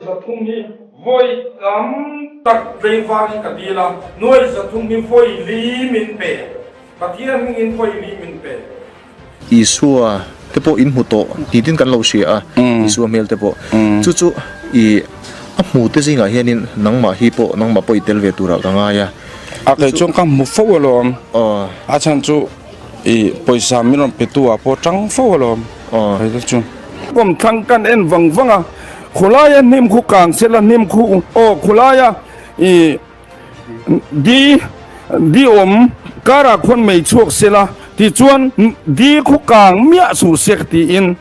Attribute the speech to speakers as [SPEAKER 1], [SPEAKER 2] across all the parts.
[SPEAKER 1] 300 hi vawi tam tak tlengvar hi ka dil a, nuai 300 hi vawi li min pe. Pathian hmingin vawi li min pe.
[SPEAKER 2] Isua te pawh in hmu tawh tih tin kan lo hria a, Isua hmel te pawh. Chu chu i a hmu te zingah hianin nangmah hi pawh nangmah pawh i tel ve turah ka ngai a.
[SPEAKER 1] A kei chuan ka hmu fo alawm. A chhan chu i pawisa min rawn pe tu ah pawh tang fo alawm. Hei te chu. Kawmthlang kan en vang vang a, khawlaia hnim khu kang sela hnim khu aw khawlaia i Di, di awm karah khuan mei chhuak sela tichuan di khu kang miah suh se ka tiin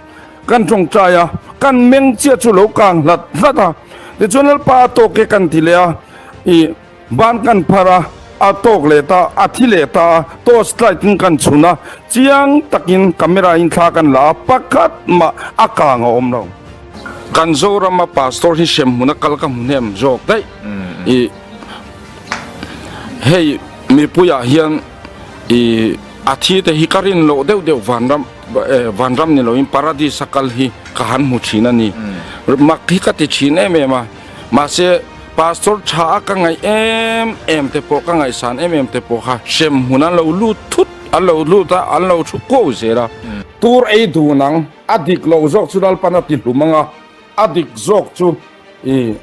[SPEAKER 1] kan tawngtai a, kan meng chiah chu lo kang hlat hlat a, tichuan Lalpa a tawk e kan ti leh a, i ban kan phar a, a tawk leh ta, a thi leh ta a, torch light in kan chhun a, chiang takin camera in thla kan la a, pakhat mah a kang a awm lo. Kan Zorama pastor hi hremhmun a kal ka hmu hnem zawk daih. I hei mipuiah hian i a thi te hi ka rin loh deuh deuh vanram vanram ni loin paradis a kal hi ka han hmu thin a ni. Mak hi ka ti thin em em a, mahse pastor tha a ka ngaih em em te pawh ka ngaihsan em em te pawh kha hremhmun an lo lut thut an lo lut a an lo thu kuau zel a. Tur ei dun ang a dik loh zawk chu Lalpan a ti hlum ang a, a dik zawk chu i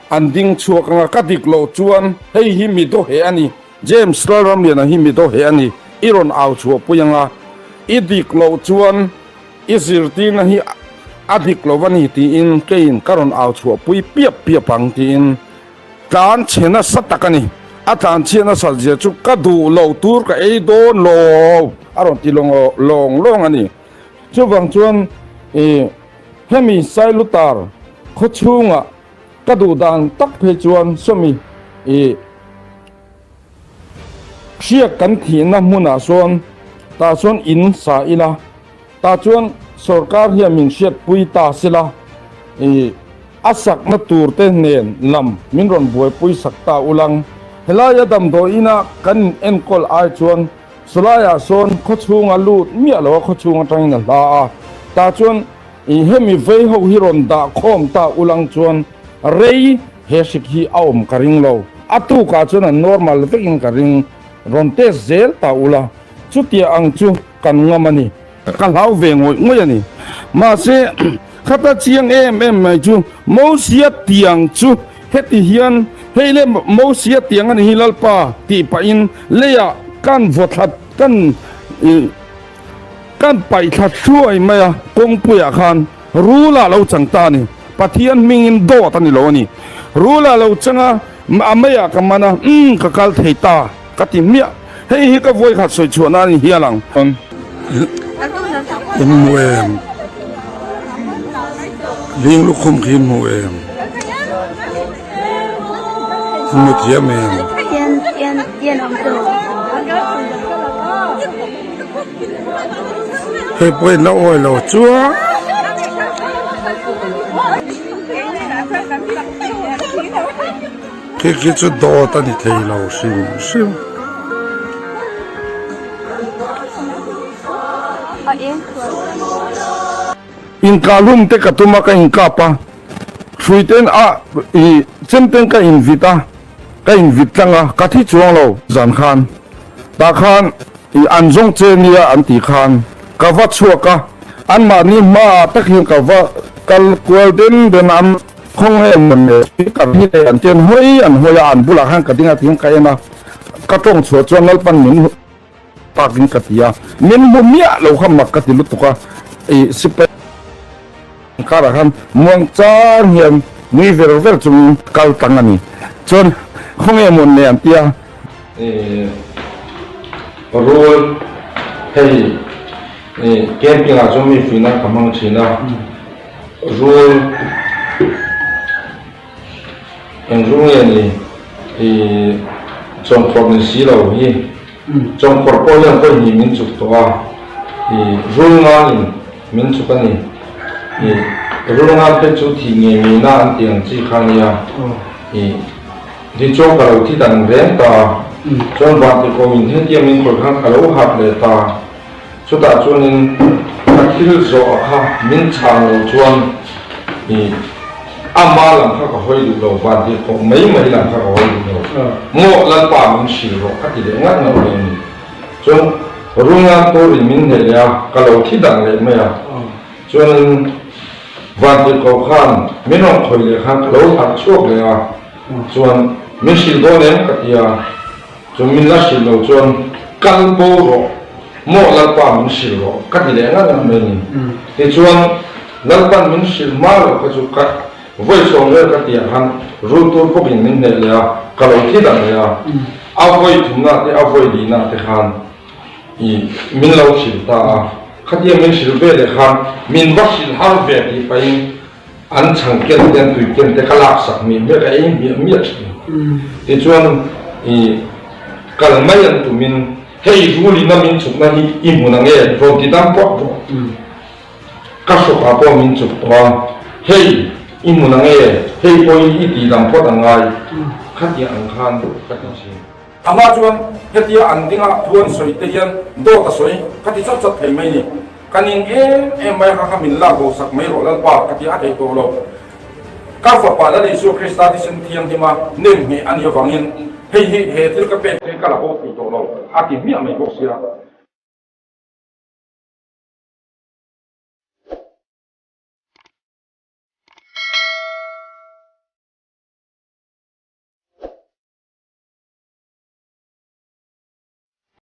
[SPEAKER 1] An ding chhuak anga ka dik loh chuan hei hi mi dawheh a ni, James Lalramliana hi mi dawheh a ni, i rawn au chhuah pui anga i dik loh chuan i zirtirna hi a dik lo a ni tiin keiin ka rawn au chhuah pui piap piap ang tiin tlan chhe nasa tak a ni. A tlan chhiah nasat zia chu ka duh loh tur ka ei dawn lo a rawn ti lawng lawng a ni. Chuvang chuan i. Hemi Sailutar khaw chhunga ka duh dan tak phei chuan sawmi i hriak kan thihna hmunah sawn tah chuan in sa ila, tah chuan sorkar hian min hriatpui ta sela i a sakna tur te nen lam min rawn buaipui sak ta ulang. Helaia damdawiina kan in enkawl ai chuan Chulaiah sawn khaw chhunga lut miah lo a khaw chhung atangin a hla a, tah chuan i hemi vei ho hi rawn dah khawm ta ulang chuan rei he hrik hi a awm ka ring lo, a tukah chuan a normal vekin ka ring, rawn test zel ta ula, chutia ang chu kan ngam a ni. Ka hlau ve ngawih ngawih a ni. Mahse, khata chiang em em mai chu Mosia tiang chu heti hian, Hei le Mosia tiang a ni hi Lalpa tih pahin leiah kan vaw thla kan kan paih thla hruai mai a, kawngpuiah khan rul ah lo chang ta a ni. Pathian hmingin dawt a ni lo a ni. Rul ah lo chang a, a meiah ka man a, umm ka kal thei ta. Ka ti hmiah. Hei hi ka vawi khat sawi chhuahna a ni hial ang.
[SPEAKER 3] In hmu em? Ling lukhum khi in hmu em? In hmu thiam em? Hei pawh in la awi lo chuan. Khi khi chu dawt a ni thei lo hrim hrim.
[SPEAKER 1] Inkahlum te ka tum a ka inkap a, hrui ten a i chem ten ka invit a, ka invit tlang a, ka thi chuang lo zan khan tah khan i an zawng che nia an tih khan ka va chhuak a, anmahni hmaah tak hian ka va kal kual den den a. Khawnge mawn le speaker hi le an tian hawi an hawi a, an bulah khan ka ding a tihian ka en a, ka tawng chhuah chuan Lalpan min takin ka ti a, min hmu miah lo kha mak ka ti lutuk a, i sipai karah khan muang chang hian nui ver ver chungin kal tlang a ni, chuan khawnge mawn le an ti a. Rul hei camping ah chuan mi fuihna ka hmang thin a. Rul eng rul nge ni i chawngkhawrh ni si lo hi chawngkhawrh pawh hian vawi hnih min chuk tawh a i rul nganin min chuk a ni i rul ngan phei chu thih ngei ngei na an tih ang chi kha nia i tichuan ka lo thi dan reng ta chuan vantirhkoh min hetiang min khawih khan ka lo harh leh ta. Chutah chuanin ka thil zawh a kha min chhang lo chuan i Ama lam kha ka hawi duh lo, vantirhkoh mai mai lam kha ka hawi duh lo. Maw Lalpa min hrilh rawh ka ti leh ngat ngat mai a ni. Chuan Rungan turin min hneh leh a, ka lo thi dang leh mai a. Chuanin vantirhkoh khan min rawn khawih leh khan ka lo harh chhuak leh a, chuan min hrilh dawn em ka ti a, chuan min la hrilh lo chuan kal bo rawh, maw Lalpa min hrilh rawh ka ti leh ngat ngat mai a ni. Tichuan Lalpan min hrilh hma loh kha chu ka vawi sawm vel ka tih ah khan rul tur bawkin min hneh leh a, ka lo thi dang leh a, a vawi thumna te a vawi lihna te khan i min lo hrilh ta a, khatia min hrilh ve leh khan min va hrilh har ve tih pahin an chhang ken te an tui ken te ka laksak miah miah ka ei miah miah thin. Tichuan i kal mai an tumin hei rulin a min chukna hi i hmun ang e rawn ti dam pawh pawh. Ka hrawkah pawh min chuk tawh a, hei i hmun ang e hei pawh hi i tih dam phawt ang ngai khatiang ang khan ka ti thin. Amah chuan hetia an dinga thu an sawi te hian dawt a sawi ka ti chat chat thei mai ni. Ka ning em em mai a kha kha min lak bo sak mai rawh Lalpa ka ti a theih tawh lo. Ka fapa Lal Isua Krista thisen thianghlima nem ngheh a nih avangin hei hi he thil ka pek te hi ka la bo thei tawh lo a ti hmiah mai bawk sia.